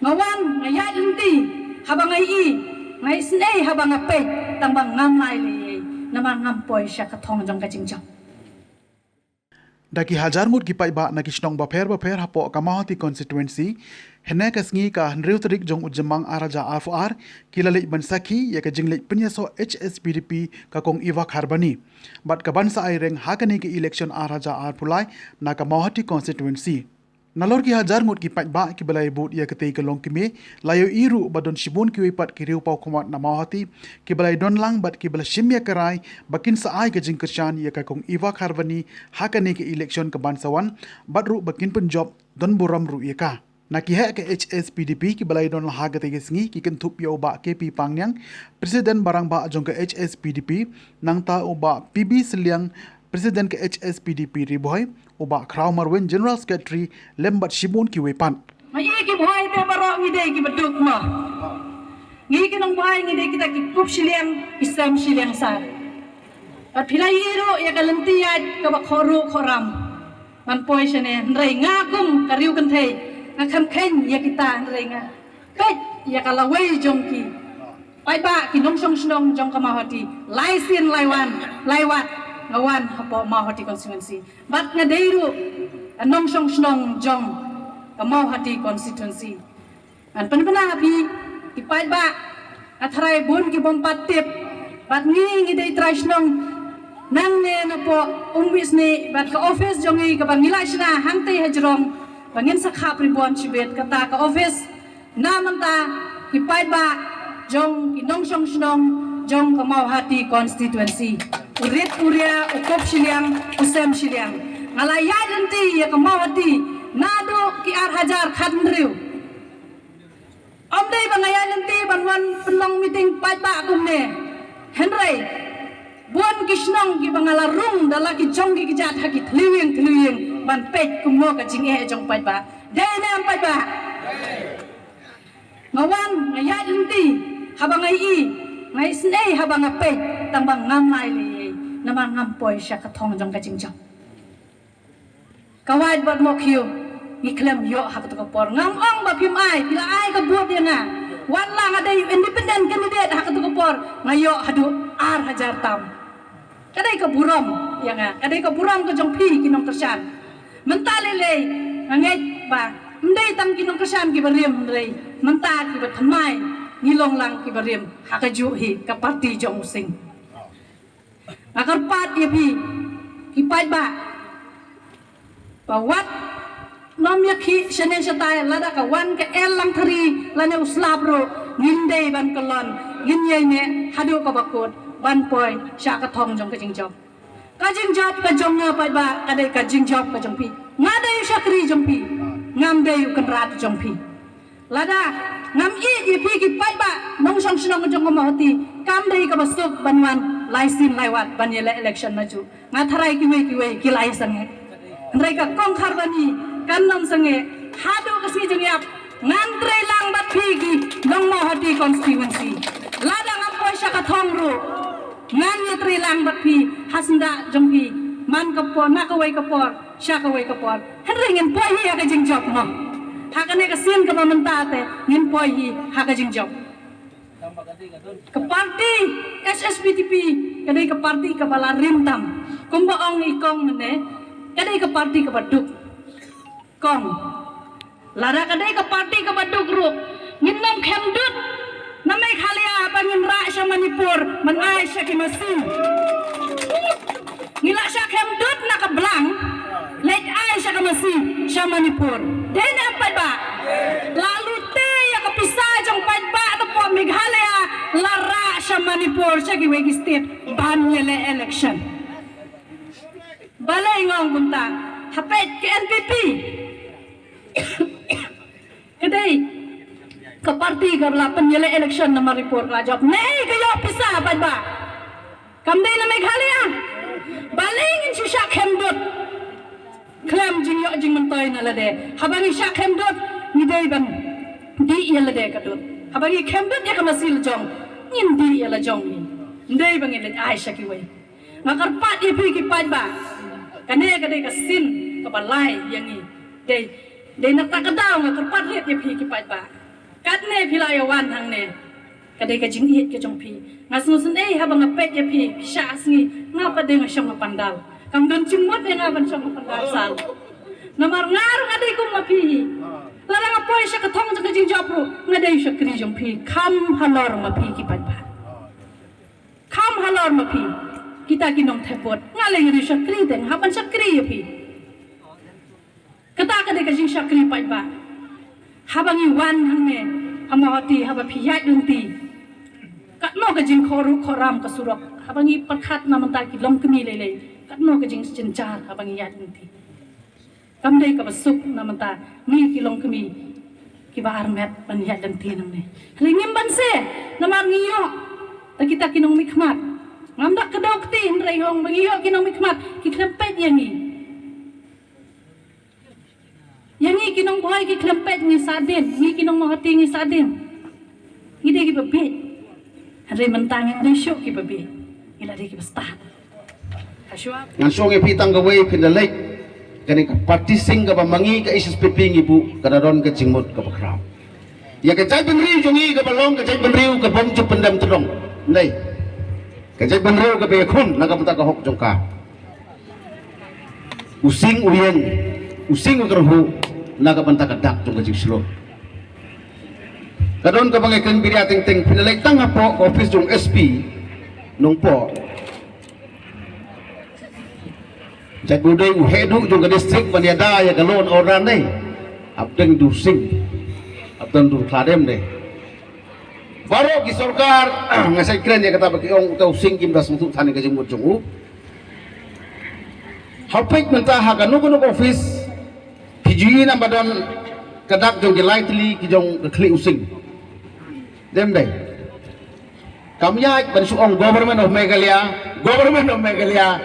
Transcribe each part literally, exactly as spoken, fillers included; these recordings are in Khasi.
Nga wan, nga ïaid lynti haba nga ïohi, nga isynei haba nga peit, tang ba ngam lai lei ei, namar ngam poi sha ka thong jong ka jingjop. Da ki hajar ngut ki paidbah na ki shnong bapher bapher hapoh ka Mawhati constituency, hynne ka sngi ka hynriew tarik jong u Jymmang ar hajar arphew ar, ki la leit ban sakhi ïa ka jingleit pynïasoh H S P D P ka Kong Eva Kharbani bad ka ban sa aireng ha kane ka election ar hajar arphew lai na ka Mawhati constituency. Nalor ki hajar ngut ki paidbah kiba la ïabud ïa katei ka longkmie, la ïohi ruh ba don shibun kiwei pat ki riew paw khmat na Mawhati kiba la ïadon lang bad kiba la shim ïa ka rai ba kin sa ai ka jingkyrshan ïa ka Kong Eva Kharbani ha kane ka election ka ban sa wan, bad ruh ba kin pynjop don burom ruh ïa ka. Na ki heh ka H S P D P kiba la ïadon lang ha katei ka sngi ki kynthup ïa u Bah K P Pangniang, President ba rangbah jong ka H S P D P, nangta u Bah P B Sylliang, President ka H S P D P Ri Bhoi, u Bah Khraw Marwin, General Secretary, lem bad shibun kiwei pat. Ma i ki Bhoi te baroh ngi dei kiba duk mo. Ngi ki nong Bhoi ngi dei kita ki kup shiliang, ki sem shiliang sar. Bad phi la ïohi ruh ïa ka lynti ïaid kaba khohruh khohram ban poi shane, hynrei nga kum ka riew kynthei nga kham kheiñ ïa kita, hynrei nga peit ïa ka lawei jong ki paidbah ki nongshong shnong jong ka Mawhati, lai sien lai wan, lai wat nga wan hapoh Mawhati constituency. Bad nga dei ruh ka nongshong shnong jong ka Mawhati constituency. Ngan pynbna ha phi ki paidbah, nga tharai bun ki bym pat tip. Bad ngi, ngi dei trai shnong nangne napoh Umwisni, bad ka office jong ngi kaba ngi la shna hangtei hajrong ba ngin sa khap ribbon shibit, kata ka office. Na mynta ki paidbah jong ki nongshong shnong jong ka Mawhati constituency, u rit u ria, u kup shiliang, u sem shiliang. Nga la ïaid lynti ïa ka Mawhati naduh ki ar hajar khathynriew. Ym dei ba nga ïaid lynti ban wan pynlong meeting paidbah kumne, hynrei bun ki shnong kiba nga la rung da la ki jong ki kjat ha ki thliew ïing thliew ïing ban peit kumno ka jingeh jong paidbah. Dei ne em paidbah? Nga wan, nga ïaid lynti haba nga ïohi, nga isynei haba nga peit, tang ba ngam lai lei ei, namar ngam poi sha ka thong jong ka jingjop. Ka wait bad mo khiew, ngi khlem ïoh ha kato ka por. Ngam ong ba phim ai, phi la ai ka vote ïa nga. Wat la nga dei independent candidate ha kato ka por, nga ïoh haduh ar hajar tam. Ka dei ka burom ïa nga, ka dei ka burom ka jong phi ki nongkyrshan. Mynta lei lei nga ngeit ba ym dei tang ki nongkyrshan kiba rim, hynrei mynta kiba thymmai ngi long lang kiba rim ha kajuh hi ka party jong u Sing. Nga kyrpad ïa phi ki paidbah ba wat nym ïakhih shane shatai, lada ka wan ka El Langthari lane u slap ruh, ngin dei ban kyllon, ngin ïaineh haduh kaba kut ban poi sha ka thong jong ka jingjop. Ka jingjop ka jong nga paidbah ka dei ka jingjop ka jong phi. Nga dei u shakri jong phi, ngam dei u kynrad jong phi. Lada ngam ïeit ïa phi ki paidbah nongshong shnong jong ka Mawhati, kam dei kaba suk ban wan lai sien lai wat ban ïaleh election najuh. Nga tharai kiwei kiwei ki la ïasangeh, hynrei ka Kong Kharbani kan nym sangeh. Haduh ka sngi jingïap ngan trei lang bad phi ki nong Mawhati constituency. Lada ngam poi sha ka thong ruh, ngan ïatrei lang bad phi ha syndah jong phi man ka por na kawei ka por sha kawei ka por. Hynrei ngin poi hi ha ka jingjop mo. Ha kane ka sien kaba mynta te ngin poi hi ha ka jingjop. Ka party H S P D P ka dei ka party kaba la rim tam. Kumba ong i Kong mynne, ka dei ka party kaba duk. Kong, lada ka dei ka party kaba duk ruh, ngin nym khem dud na Meghalaya ba ngin rah sha Manipur ban ai sha ki masi. Ngi la shah khem dud na ka Blang, leit ai sha ka masi sha Manipur. Dei ne em paidbah? La lute ïa ka pisa jong paidbah napoh Meghalaya, la rah sha Manipur sha kiwei ki state ban ïaleh election. Balei nga ong kumta? Ha peit ka N P P. Ka dei ka party kaba la pynïaleh election na Manipur, ka la jop. Nei ka ïoh pisa paidbah. Kam dei na Meghalaya. Balei ngin shu shah khem dud? Khlem jingïoh jingmyntoi na lade. Haba ngi shah khem dud, ngi dei ban dih ïa lade ka dud. Haba ngi khem dud ïa ka masi la jong, ngin dih ïa la jong ngi. Ym dei ba ngin leit ai sha kiwei. Nga kyrpad ïa phi ki paidbah. Kane ka dei ka sien kaba lai ïa ngi. Dei, dei na kata ka daw nga kyrpad rit ïa phi ki paidbah. Katne phi la ïa wan hangne. Ka dei ka jingïeit ka jong phi. Nga sngewsynei haba nga peit ïa phi, phi shah sngi, nga pat dei nga shong ha pandal. Kam don jingmut ïa nga ban shong ha pandal sal. Namar nga ruh nga dei kum ma phi hi. Lada nga poi sha ka thong jong ka jingjop ruh, nga dei u shakri jong phi. Kham halor ma phi ki paidbah. Kham halor ma phi. Kita ki nongthep vote. Nga lei u shakri te, nga hap ban shakri ïa phi. Kata ka dei ka jingshakri paidbah. Haba ngi wan hangne ha Mawhati, haba phi ïaid lynti, katno ka jingkhohruh khohram ka surok. Haba ngi pyrkhat na mynta ki longkmie lei lei, katno ka jingjynjar haba ngi ïaid lynti. Kam dei kaba suk na mynta ngi ki longkmie kiba armet ban ïaid lynti nangne. Hynrei ngim banse, namar ngi ïoh da kita ki nongmihkhmat. Ngam da kdew kti, hynrei nga ong ba ngi ïoh ki nongmihkhmat, ki khlem peit ïa ngi. Ïa ngi ki nongbhoi ki khlem peit, ngi sahdien, ngi ki nongmawhati ngi sahdien. Ngi dei kiba bieit. Hynrei mynta ngim dei shuh kiba bieit. Ngi la dei kiba stad. Ka shuwa. Ngan shong ïa phi tang kawei, phin da leit. Kane ka party sing kaba ma ngi ka H S P P ngi buh, ka da don ka jingmut kaba khraw. Ïa ka jaitbynriew jong ngi kaba long ka jaitbynriew ka bym ju pyndem tdong. Nei. Ka jaitbynriew kaba ïakhun na ka bynta ka hok jong ka. U sing u ïeng, u sing u kyrhuh na ka bynta ka dak jong ka jingshlur. Ka don kaba ngi kren biria teng teng, phin da leit tang hapoh ka office jong S P Nongpoh. Jait u dei u heh duh jong ka district ban ïada ïa ka law and order nei. Hapdeng du sing. Hapdeng du khlad em nei. Baroh ki sorkar nga sa kren ïa kata ba ki ong uta u sing kim da sngewthuh than ka jingmut jong u. Hapdeng mynta ha kano kano ka office phi ju ïohi naba don ka dak jong ki lai tylli ki jong ka khlieh u sing. Dem dei. Kam ïaid ban shu ong Government of Meghalaya, Government of Meghalaya,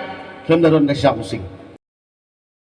khlem da don ka shah u sing.